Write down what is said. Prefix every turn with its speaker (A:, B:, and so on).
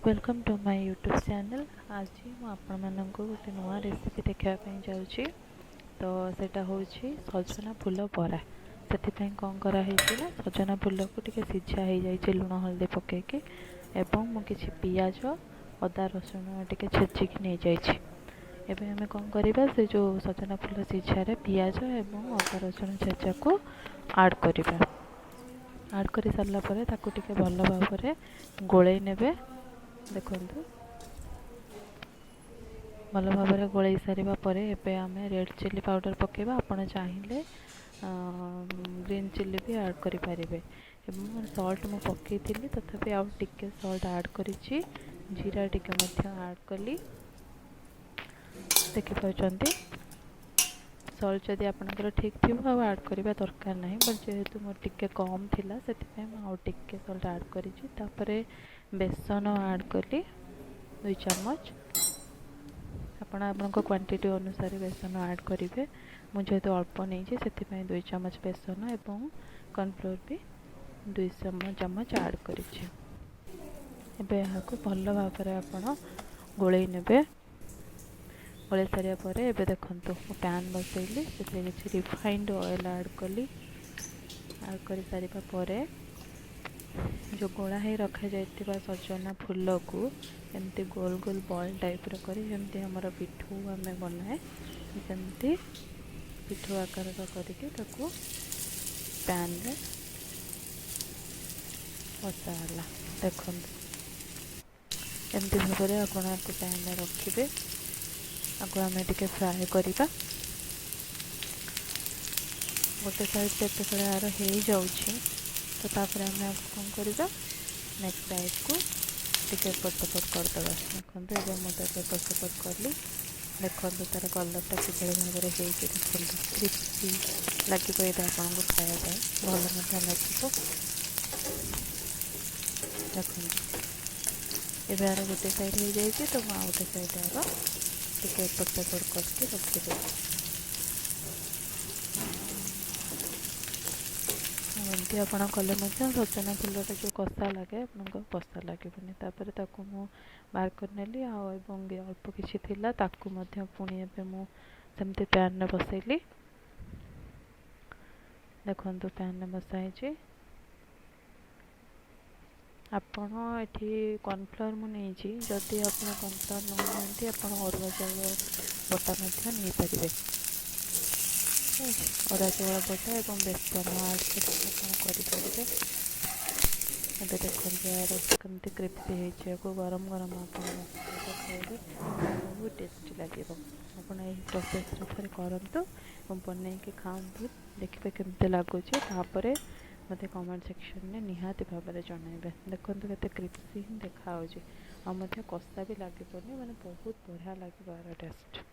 A: Welcome to my YouTube channel. ଆଜି ମୁଁ ଆପଣମାନଙ୍କୁ ଗୋଟେ ନୂଆ ରେସିପି ଦେଖାଇବା ପାଇଁ ଯାଉଛି। ତ ସେଇଟା ହେଉଛି ସଜନା ଫୁଲ ବରା। ସେଥିପାଇଁ କ'ଣ କରାହେଇଛି ନା, ସଜନା ଫୁଲକୁ ଟିକେ ସିଝା ହେଇଯାଇଛି ଲୁଣ ହଳଦୀ ପକାଇକି ଏବଂ ମୁଁ କିଛି ପିଆଜ, ଅଦା, ରସୁଣ ଟିକେ ଛେଚିକି ନେଇଯାଇଛି। ଏବେ ଆମେ କ'ଣ କରିବା? ସେ ଯେଉଁ ସଜନା ଫୁଲ ସିଝାରେ ପିଆଜ ଏବଂ ଅଦା ରସୁଣ ଛେଚାକୁ ଆଡ଼୍ କରିବା। ଆଡ଼୍ କରି ସାରିଲା ପରେ ତାକୁ ଟିକେ ଭଲ ଭାବରେ ଗୋଳେଇ ନେବେ। ଦେଖନ୍ତୁ, ଭଲ ଭାବରେ ଗୋଳେଇ ସାରିବା ପରେ ଏବେ ଆମେ ରେଡ଼୍ ଚିଲି ପାଉଡ଼ର ପକାଇବା। ଆପଣ ଚାହିଁଲେ ଗ୍ରୀନ୍ ଚିଲି ବି ଆଡ଼୍ କରିପାରିବେ। ଏବଂ ସଲ୍ଟ ମୁଁ ପକାଇଥିଲି, ତଥାପି ଆଉ ଟିକେ ସଲ୍ଟ ଆଡ଼୍ କରିଛି। ଜିରା ଟିକେ ମଧ୍ୟ ଆଡ଼୍ କଲି। ଦେଖିପାରୁଛନ୍ତି, ସଲ୍ଟ ଯଦି ଆପଣଙ୍କର ଠିକ୍ ଥିବ, ଆଉ ଆଡ଼୍ କରିବା ଦରକାର ନାହିଁ। ବଟ୍ ଯେହେତୁ ମୋର ଟିକେ କମ୍ ଥିଲା, ସେଥିପାଇଁ ମୁଁ ଆଉ ଟିକେ ସଲ୍ଟ ଆଡ଼୍ କରିଛି। ତାପରେ ବେସନ ଆଡ଼୍ କଲି 2 ଚାମଚ। ଆପଣ ଆପଣଙ୍କ କ୍ୱାଣ୍ଟିଟି ଅନୁସାରେ ବେସନ ଆଡ଼୍ କରିବେ। ମୁଁ ଯେହେତୁ ଅଳ୍ପ ନେଇଛି, ସେଥିପାଇଁ 2 ଚାମଚ ବେସନ ଏବଂ କର୍ଣ୍ଣଫ୍ଲୋର୍ ବି 2 ଚାମଚ ଆଡ଼୍ କରିଛି। ଏବେ ଏହାକୁ ଭଲ ଭାବରେ ଆପଣ ଗୋଳେଇ ନେବେ। ଗୋଳେଇ ସାରିବା ପରେ ଏବେ ଦେଖନ୍ତୁ, ମୁଁ ପ୍ୟାନ୍ ବସେଇଲି। ସେଥିରେ କିଛି ରିଫାଇଣ୍ଡ ଅଏଲ୍ ଆଡ଼୍ କଲି। ଆଡ଼୍ କରିସାରିବା ପରେ ଯେଉଁ ଗୋଳା ହେଇ ରଖାଯାଇଥିବା ସଜନା ଫୁଲକୁ ଏମିତି ଗୋଲ ଗୋଲ ବଲ୍ ଟାଇପ୍ର କରି, ଯେମିତି ଆମର ପିଠଉ ଆମେ ବନାଏ, ସେମିତି ପିଠଉ ଆକାରର କରିକି ତାକୁ ପ୍ୟାନ୍ରେ ବସା ହେଲା। ଦେଖନ୍ତୁ, ଏମିତି ଭାବରେ ଆପଣ ଆକୁ ପ୍ୟାନ୍ରେ ରଖିବେ। ଆକୁ ଆମେ ଟିକେ ଫ୍ରାଏ କରିବା। ଗୋଟେ ସାଇଡ଼୍ ଯେତେବେଳେ ଆର ହେଇଯାଉଛି, ତ ତାପରେ ଆମେ ଆକୁ କ'ଣ କରିବା? ନେକ୍ସଟ ସାଇଡ଼୍କୁ ଟିକେ ଏପଟ ସେପଟ କରିଦେବା। ଦେଖନ୍ତୁ, ଏବେ ମୁଁ ତାକୁ ଏପଟ ସେପଟ କଲି। ଦେଖନ୍ତୁ, ତା'ର କଲର୍ଟା କିଭଳି ଭାବରେ ହେଇଛି। ଦେଖନ୍ତୁ, କ୍ରିସ୍ପି ଲାଗିବ ଏଇଟା ଆପଣଙ୍କୁ ଖାଇବା ପାଇଁ, ଭଲ ମଧ୍ୟ ଲାଗିବ। ଦେଖନ୍ତୁ, ଏବେ ଆର ଗୋଟେ ସାଇଡ଼୍ ହେଇଯାଇଛି, ତ ମୁଁ ଆଉ ଗୋଟେ ସାଇଡ଼୍ ଆର ଟିକେ ଏପଟ ସେପଟ କରିକି ରଖିଦେବି। ଆଉ ଏମିତି ଆପଣ କଲେ ମଧ୍ୟ ସଜନା ଫୁଲଟା ଯେଉଁ କଷା ଲାଗେ, ଆପଣଙ୍କୁ କଷା ଲାଗିବନି। ତାପରେ ତାକୁ ମୁଁ ବାହାର କରିନେଲି। ଆଉ ଏବଂ ଅଳ୍ପ କିଛି ଥିଲା, ତାକୁ ମଧ୍ୟ ପୁଣି ଏବେ ମୁଁ ସେମିତି ପ୍ୟାନ୍ରେ ବସେଇଲି। ଦେଖନ୍ତୁ, ପ୍ୟାନ୍ରେ ବସା ହେଇଛି। ଆପଣ ଏଠି କର୍ଣ୍ଣଫ୍ଲୋର୍ ମୁଁ ନେଇଛି। ଯଦି ଆପଣ କର୍ଣ୍ଣଫ୍ଲୋର୍ ନ ନିଅନ୍ତି, ଆପଣ ଅରୁଆ ଚାଉଳ ବଟା ମଧ୍ୟ ନେଇପାରିବେ। ଅରୁଆ ଚାଉଳ ବଟା ଏବଂ ବେସନ ଆଡ଼୍ କରିକି ଆପଣ କରିପାରିବେ। ଏବେ ଦେଖନ୍ତୁ, ଏହାର କେମିତି କ୍ରିସ୍ପି ହେଇଛି। ଏହାକୁ ଗରମ ଗରମ ଆପଣ ଖାଇବେ, ବହୁତ ଟେଷ୍ଟି ଲାଗିବ। ଆପଣ ଏହି ପ୍ରୋସେସ୍ରେ ଥରେ କରନ୍ତୁ ଏବଂ ବନେଇକି ଖାଆନ୍ତୁ, ଦେଖିବେ କେମିତି ଲାଗୁଛି। ତାପରେ ମୋତେ କମେଣ୍ଟ ସେକ୍ସନରେ ନିହାତି ଭାବରେ ଜଣାଇବେ। ଦେଖନ୍ତୁ, କେତେ କ୍ରିସ୍ପି ହିଁ ଦେଖାହେଉଛି ଆଉ ମଧ୍ୟ କଷା ବି ଲାଗିବନି, ମାନେ ବହୁତ ବଢ଼ିଆ ଲାଗିବ ଏହାର ଟେଷ୍ଟ।